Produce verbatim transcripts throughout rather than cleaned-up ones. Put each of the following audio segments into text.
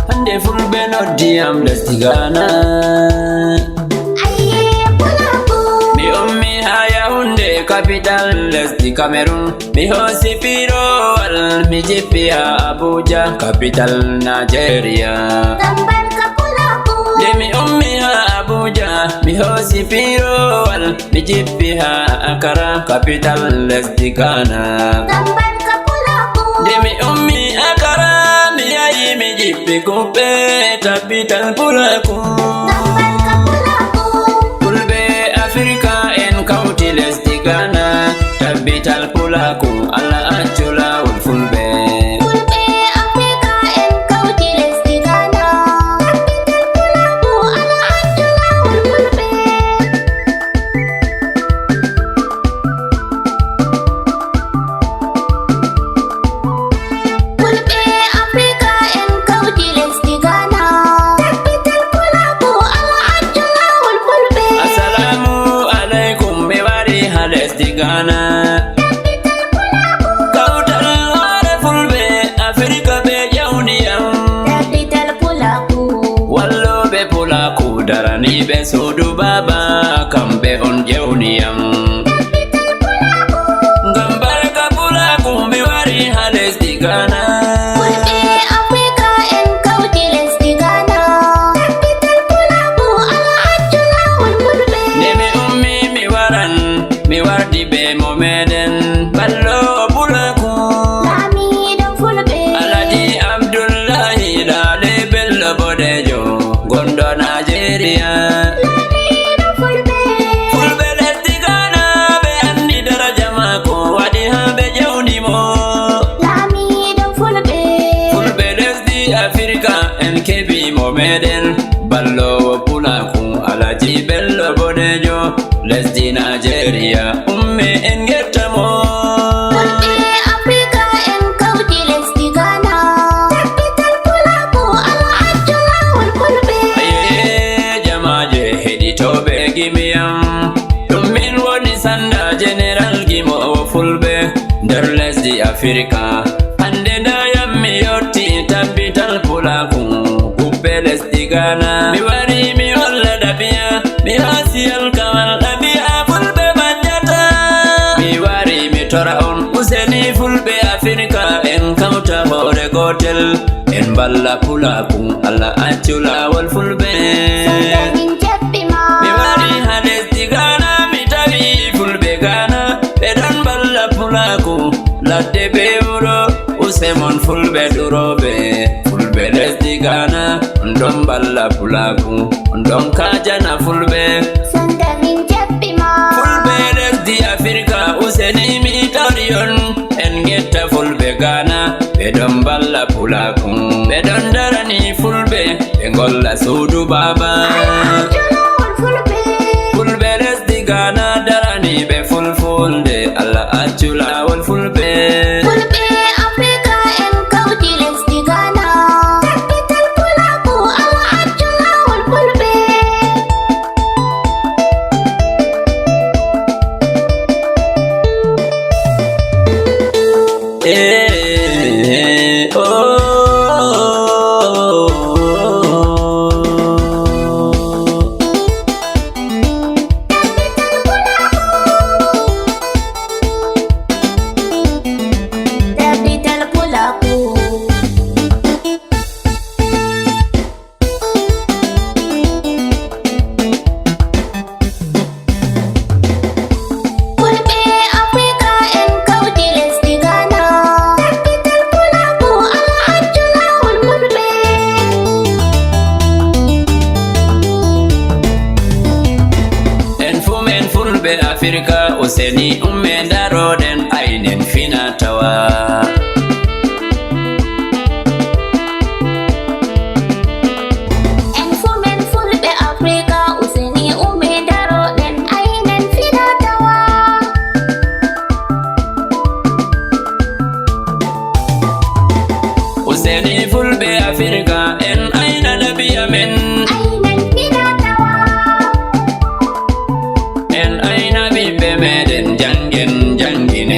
Hannde fulɓe noddi am lesdi Ghana. Mi ummi haa Yaoundé, capital lesdi Cameroon. Mi hoosi piirowal, mi jippi haa Abuja, capital Nigeria. Nde mi ummi haa Abuja, mi hoosi piirowal, mi jippi haa Accra, capital lesdi Ghana. Nde mi ummi Accra, mi yahi mi jippi Kuppe, capital pulaaku. Fulɓe Afirka en kawti lesdi Ghana, capital pulaaku, Allah accu laawol fulɓe. Fulɓe Afirka en kawti lesdi Ghana, capital pulaaku, Allah accu laawol fulɓe. Fulɓe Afirka en kawti lesdi Ghana. Capital pulaaku, Allah accu laawol fulɓe. Assalamu alaikum, mi wari haa lesdi Ghana. Capital pulaaku. Kawtal hoore fulɓe Afirka ɓe ƴawni yam. Capital pulaaku. Wallooɓe pulaaku daraniiɓe suudu baaba, kamɓe on ƴawni yam. Ngam barka pulaaku mi wari haa lesdi Ghana. Fulɓe Afirka en kawti lesdi Ghana. Capital pulaaku, Allah accu laawol fulɓe. Nde mi ummi mi waran, mi wardi bee mo meeɗen, ballo pulaaku. Laamiiɗo fulɓe. Alhaji Abdullahi Lale Bello Bodejo, gonɗo Nigeria. Laamiiɗo fulɓe. Fulɓe lesdi Ghana ɓe anndi daraja maako, waɗi haa ɓe ƴawni mo. Laamiiɗo fulɓe. Fulɓe lesdi Afirka en keɓi mo meeɗen, balloowo pulaaku Alhaji Bello Bodejo. Lesdi Nigeria, umme en ngetta mo. Fulɓe Afirka en kawti lesdi Ghana. Capital pulaaku, Allah accu laawol fulɓe. Ayee, jamaaje heɗitooɓe gimi am. Ɗum min woni sanda General Gimoowo Fulɓe nder lesdi Afirka. Hannde ndaa yam mi yotti capital pulaaku, Kuppe lesdi Ghana. Mi wari mi holla ɗabiya, mi hoosi alkawal ɗabiya fulɓe majjata. Mi wari mi tora on, useni fulɓe Afirka en kawta hoore gootel, en mballa pulaaku, Allah accu laawol fulɓe. Sanda min jabbi ma. Mi wari haa lesdi Ghana, mi tawi fulɓe Ghana, ɓe ɗon mballa pulaaku, ladde bee wuro, use mon fulɓe durooɓe, fulɓe lesdi Ghana, on ɗon mballa pulaaku, on ɗon kaajana fulɓe. Sanda min jabbi ma. Fulɓe lesdi Afirka, useni mi tori on, en ngetta fulɓe Ghana, ɓe ɗon mballa pulaaku, ɓe ɗon darani fulɓe, ɓe ngolla suudu baaba. Fulɓe lesdi Ghana darani ɓe fulfulde, Allah accu laawol fulɓe. Fulɓe Afirka en kawti lesdi Ghana. Capital pulaaku, Allah accu laawol fulɓe. Eh, oh, oh, oh, oh. Capital pulaaku. Fulɓe Afirka en kawti lesdi Ghana. Capital pulaaku, Allah accu laawol fulɓe. En fuu men fulɓe Afirka, useni umme ndaroɗen aynen fina tawa. En fuu men fulɓe Afirka, useni umme ndaroɗen aynen fina tawa. Useni fulɓe Afirka, en ayna ɗabiya men. Aynen fina tawa. En ayna ɓiɓɓe meɗen, janngen, jannginen.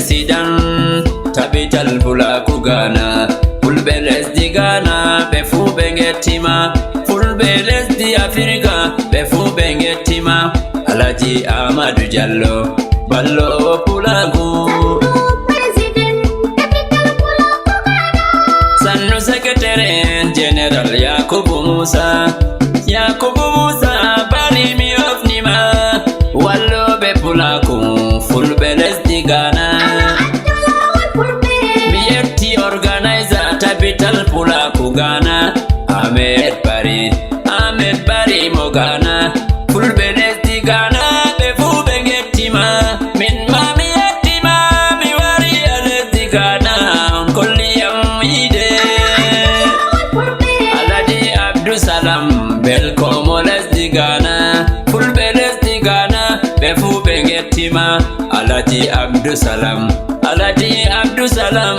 Sidan, tabital pulaaku Gaana. Fulɓe lesdi Gaana, ɓe fuu ɓe ngettima. Fulɓe lesdi Afirka, ɓe fuu ɓe ngettima. Alhaji Ahmadu Jallo, ballo pulaaku. Sannu sekretere en General Yakubu Musa. Yakubu Musa, bari mi ofnima. Walloɓe pulaaku, fulɓe lesdi Gaana. Mi yetti organizer tabital pulaaku Gaana. Ahmed Bari, Ahmed Bari mo Gaana. Fulɓe lesdi Gaana, ɓe fuu ɓe ngettima. Min ma mi yettima, mi wari e lesdi Gaana. On kolli yam yiide. Alhaji Abdou Salam, belko mo lesdi Gaana. Fulɓe lesdi Gaana, ɓe fuu ɓe ngettima. Alhaji Abdou Salam, Alhaji Abdou Salam,